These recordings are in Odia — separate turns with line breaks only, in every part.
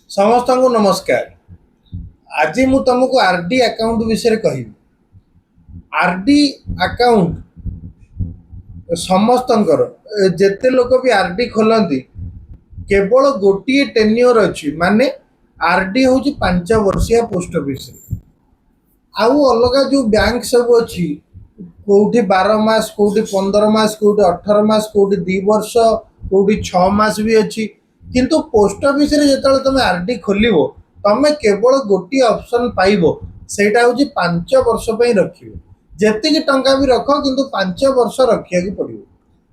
ସମସ୍ତଙ୍କୁ ନମସ୍କାର। ଆଜି ମୁଁ ତମକୁ ଆରଡି ଆକାଉଣ୍ଟ ବିଷୟରେ କହିବି। ଆରଡି ଆକାଉଣ୍ଟ ସମସ୍ତଙ୍କର, ଯେତେ ଲୋକ ବି ଆରଡି ଖୋଲନ୍ତି, କେବଳ ଗୋଟିଏ ଟେନ୍ୟୁର ଅଛି, ମାନେ ଆରଡି ହେଉଛି 5 ବର୍ଷିଆ ପୋଷ୍ଟ ଅଫିସରେ। ଆଉ ଅଲଗା ଯୋଉ ବ୍ୟାଙ୍କ ସବୁ ଅଛି, କୋଉଠି 12 ମାସ, କୋଉଠି 15 ମାସ, କୋଉଠି 18 ମାସ, କୋଉଠି 2 ବର୍ଷ, କୋଉଠି 6 ମାସ ବି ଅଛି। କିନ୍ତୁ ପୋଷ୍ଟ ଅଫିସରେ ଯେତେବେଳେ ତମେ ଆରଡି ଖୋଲିବ, ତମେ କେବଳ ଗୋଟିଏ ଅପସନ୍ ପାଇବ, ସେଇଟା ହେଉଛି 5 ବର୍ଷ ପାଇଁ ରଖିବ। ଯେତିକି ଟଙ୍କା ବି ରଖ, କିନ୍ତୁ 5 ବର୍ଷ ରଖିବାକୁ ପଡ଼ିବ।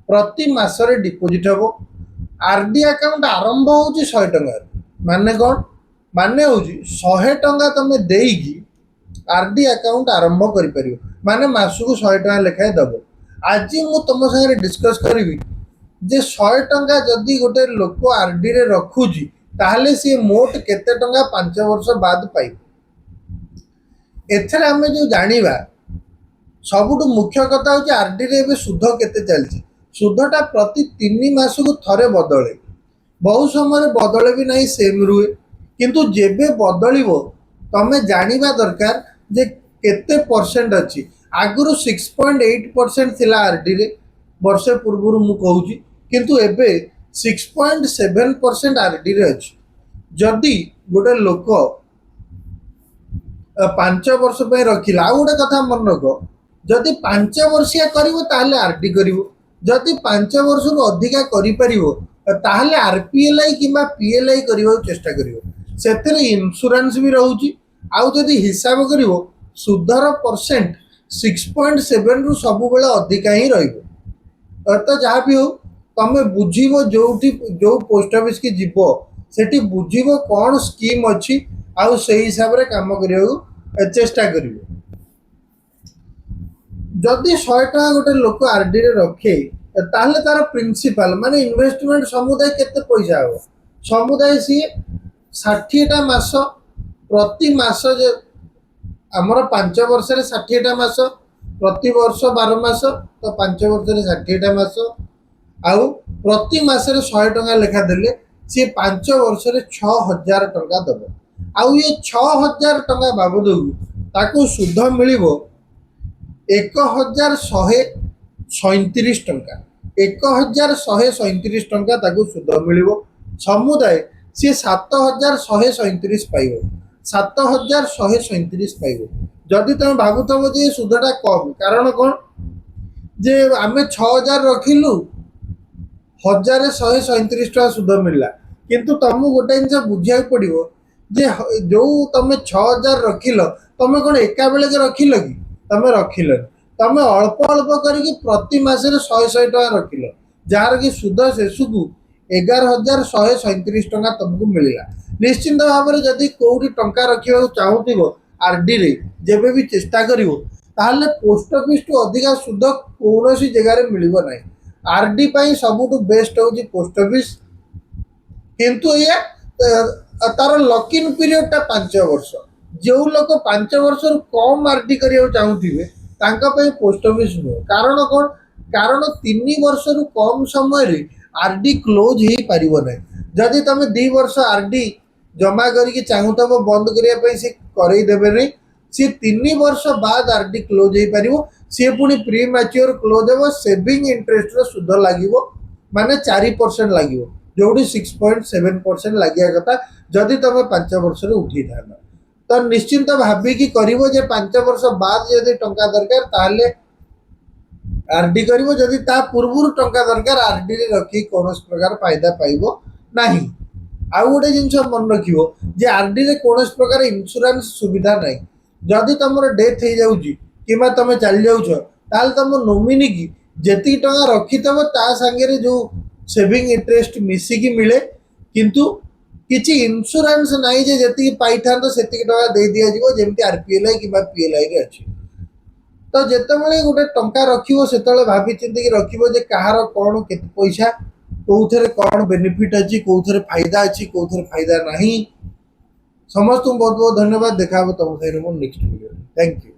ପ୍ରତି ମାସରେ ଡିପୋଜିଟ୍ ହବ। ଆରଡି ଆକାଉଣ୍ଟ ଆରମ୍ଭ ହେଉଛି 100 ଟଙ୍କାରୁ। ମାନେ କ'ଣ? ମାନେ ହେଉଛି 100 ଟଙ୍କା ତମେ ଦେଇକି ଆରଡି ଆକାଉଣ୍ଟ ଆରମ୍ଭ କରିପାରିବ, ମାନେ ମାସକୁ 100 ଟଙ୍କା ଲେଖାଏଁ ଦେବ। ଆଜି ମୁଁ ତମ ସାଙ୍ଗରେ ଡିସ୍କସ୍ କରିବି ଯେ 100 ଟଙ୍କା ଯଦି ଗୋଟେ ଲୋକ ଆରଡିରେ ରଖୁଛି, ତାହେଲେ ସିଏ ମୋଟ କେତେ ଟଙ୍କା 5 ବର୍ଷ ବାଦ ପାଇବ। ଏଥିରେ ଆମେ ଯୋଉ ଜାଣିବା, ସବୁଠୁ ମୁଖ୍ୟ କଥା ହେଉଛି ଆରଡିରେ ଏବେ ସୁଧ କେତେ ଚାଲିଛି। ସୁଧଟା ପ୍ରତି 3 ମାସକୁ ଥରେ ବଦଳେ। ବହୁ ସମୟରେ ବଦଳେ ବି ନାହିଁ, ସେମ୍ ରୁହେ। କିନ୍ତୁ ଯେବେ ବଦଳିବ, ତମେ ଜାଣିବା ଦରକାର ଯେ କେତେ ପରସେଣ୍ଟ ଅଛି। ଆଗରୁ 6.8% ଥିଲା ଆରଡିରେ, ବର୍ଷେ ପୂର୍ବରୁ ମୁଁ କହୁଛି। କିନ୍ତୁ ଏବେ 6.7% ଆରଡିରେ ଅଛି। ଯଦି ଗୋଟେ ଲୋକ 5 ବର୍ଷ ପାଇଁ ରଖିଲା, ଆଉ ଗୋଟେ କଥା ମନେ ରଖ, ଯଦି 5 ବର୍ଷିଆ କରିବ ତାହେଲେ ଆରଡି କରିବ। ଯଦି 5 ବର୍ଷରୁ ଅଧିକା କରିପାରିବ, ତାହେଲେ ଆରପିଏଲଆଇ କିମ୍ବା ପିଏଲଆଇ କରିବାକୁ ଚେଷ୍ଟା କରିବ। ସେଥିରେ ଇନ୍ସୁରାନ୍ସ ବି ରହୁଛି। ଆଉ ଯଦି ହିସାବ କରିବ, ସୁଧର ପରସେଣ୍ଟ 6.7ରୁ ସବୁବେଳେ ଅଧିକା ହିଁ ରହିବ। ତ ଯାହା ବି ହଉ, ତମେ ବୁଝିବ, ଯୋଉଠି ଯୋଉ ପୋଷ୍ଟ ଅଫିସକି ଯିବ, ସେଠି ବୁଝିବ କ'ଣ ସ୍କିମ୍ ଅଛି ଆଉ ସେଇ ହିସାବରେ କାମ କରିବାକୁ ଚେଷ୍ଟା କରିବ। ଯଦି 100 ଟଙ୍କା ଗୋଟେ ଲୋକ ଆରଡିରେ ରଖେ, ତାହେଲେ ତାର ପ୍ରିନ୍ସିପାଲ ମାନେ ଇନଭେଷ୍ଟମେଣ୍ଟ ସମୁଦାୟ କେତେ ପଇସା ହବ? ସମୁଦାୟ ସିଏ 60ଟା ମାସ, ପ୍ରତି ମାସ ଯେ ଆମର 5 ବର୍ଷରେ 60ଟା ମାସ, ପ୍ରତି ବର୍ଷ 12 ମାସ, ତ 5 ବର୍ଷରେ 60ଟା ମାସ ଆଉ ପ୍ରତି ମାସରେ 100 ଟଙ୍କା ଲେଖା ଦେଲେ ସିଏ 5 ବର୍ଷରେ 6,000 ଟଙ୍କା ଦେବ। ଆଉ ଇଏ 6,000 ଟଙ୍କା ବାବଦକୁ ତାକୁ ସୁଧ ମିଳିବ 1,137 ଟଙ୍କା। 1,137 ଟଙ୍କା ତାକୁ ସୁଧ ମିଳିବ। ସମୁଦାୟ ସିଏ 7,137 ପାଇବ। 7,137 ପାଇବ। ଯଦି ତମେ ଭାବୁଥିବ ଯେ ଏ ସୁଧଟା କମ୍, କାରଣ କ'ଣ ଯେ ଆମେ 6,000 ରଖିଲୁ, 1,137 ଟଙ୍କା ସୁଧ ମିଳିଲା। କିନ୍ତୁ ତମକୁ ଗୋଟେ ଜିନିଷ ବୁଝିବାକୁ ପଡ଼ିବ ଯେ ଯୋଉ ତମେ 6,000 ରଖିଲ, ତମେ କ'ଣ ଏକା ବେଳକେ ରଖିଲ କି? ତମେ ରଖିଲନି। ତମେ ଅଳ୍ପ ଅଳ୍ପ କରିକି ପ୍ରତି ମାସରେ ଶହେ ଶହେ ଟଙ୍କା ରଖିଲ, ଯାହାର କି ସୁଧ ଶେଷକୁ 11,137 ଟଙ୍କା ତମକୁ ମିଳିଲା। ନିଶ୍ଚିନ୍ତ ଭାବରେ ଯଦି କୋଉଠି ଟଙ୍କା ରଖିବାକୁ ଚାହୁଁଥିବ ଆରଡିରେ, ଯେବେ ବି ଚେଷ୍ଟା କରିବ, ତାହେଲେ ପୋଷ୍ଟ ଅଫିସଠୁ ଅଧିକା ସୁଧ କୌଣସି ଜାଗାରେ ମିଳିବ ନାହିଁ। ଆରଡି ପାଇଁ ସବୁଠୁ ବେଷ୍ଟ ହେଉଛି ପୋଷ୍ଟ ଅଫିସ। କିନ୍ତୁ ଏଇଆ, ତାର ଲକିନ୍ ପିରିୟଡ଼ଟା 5 ବର୍ଷ। ଯେଉଁ ଲୋକ 5 ବର୍ଷରୁ କମ୍ ଆରଡି କରିବାକୁ ଚାହୁଁଥିବେ, ତାଙ୍କ ପାଇଁ ପୋଷ୍ଟ ଅଫିସ ନୁହେଁ। କାରଣ କ'ଣ? କାରଣ 3 ବର୍ଷରୁ କମ୍ ସମୟରେ ଆରଡି କ୍ଲୋଜ୍ ହେଇପାରିବ ନାହିଁ। ଯଦି ତମେ 2 ବର୍ଷ ଆରଡି ଜମା କରିକି ଚାହୁଁଥିବ ବନ୍ଦ କରିବା ପାଇଁ, ସେ କରେଇ ଦେବେ ନାହିଁ। ସିଏ 3 ବର୍ଷ ବାଦ ଆରଡି କ୍ଲୋଜ୍ ହେଇପାରିବ। ସିଏ ପୁଣି ପ୍ରି ମ୍ୟାଚ୍ୟୁର କ୍ଲୋଜ୍ ହେବ, ସେଭିଂ ଇଣ୍ଟରେଷ୍ଟର ସୁଧ ଲାଗିବ, ମାନେ 4% ଲାଗିବ, ଯୋଉଠି 6.7% ଲାଗିବା କଥା ଯଦି ତମେ 5 ବର୍ଷରେ ଉଠେଇଥାନ୍ତ। ତ ନିଶ୍ଚିନ୍ତ ଭାବିକି କରିବ ଯେ 5 ବର୍ଷ ବାଦ ଯଦି ଟଙ୍କା ଦରକାର, ତାହେଲେ ଆରଡି କରିବ। ଯଦି ତା ପୂର୍ବରୁ ଟଙ୍କା ଦରକାର, ଆରଡିରେ ରଖି କୌଣସି ପ୍ରକାର ଫାଇଦା ପାଇବ ନାହିଁ। ଆଉ ଗୋଟେ ଜିନିଷ ମନେ ରଖିବ ଯେ ଆରଡିରେ କୌଣସି ପ୍ରକାର ଇନ୍ସୁରାନ୍ସ ସୁବିଧା ନାହିଁ। ଯଦି ତମର ଡେଥ୍ ହେଇଯାଉଛି କିମ୍ବା ତମେ ଚାଲି ଯାଉଛ, ତାହେଲେ ତମ ନୋମିନି କି ଯେତିକି ଟଙ୍କା ରଖିଥିବ, ତା ସାଙ୍ଗରେ ଯୋଉ ସେଭିଂ ଇଣ୍ଟରେଷ୍ଟ ମିଶିକି ମିଳେ। କିନ୍ତୁ କିଛି ଇନ୍ସୁରାନ୍ସ ନାହିଁ ଯେ ଯେତିକି ପାଇଥାନ୍ତ ସେତିକି ଟଙ୍କା ଦେଇ ଦିଆଯିବ, ଯେମିତି ଆରପିଏଲଆଇ କିମ୍ବା ପିଏଲଆଇରେ ଅଛି। ତ ଯେତେବେଳେ ଗୋଟେ ଟଙ୍କା ରଖିବ, ସେତେବେଳେ ଭାବି ଚିନ୍ତିକି ରଖିବ ଯେ କାହାର କ'ଣ କେତେ ପଇସା, କୋଉଥିରେ କ'ଣ ବେନିଫିଟ୍ ଅଛି, କୋଉଥିରେ ଫାଇଦା ଅଛି, କୋଉଥିରେ ଫାଇଦା ନାହିଁ। ସମସ୍ତଙ୍କୁ ବହୁତ ବହୁତ ଧନ୍ୟବାଦ। ଦେଖା ହବ ତମ ସାଙ୍ଗରେ ମୋ ନେକ୍ସଟ ଭିଡ଼ିଓ। Thank you.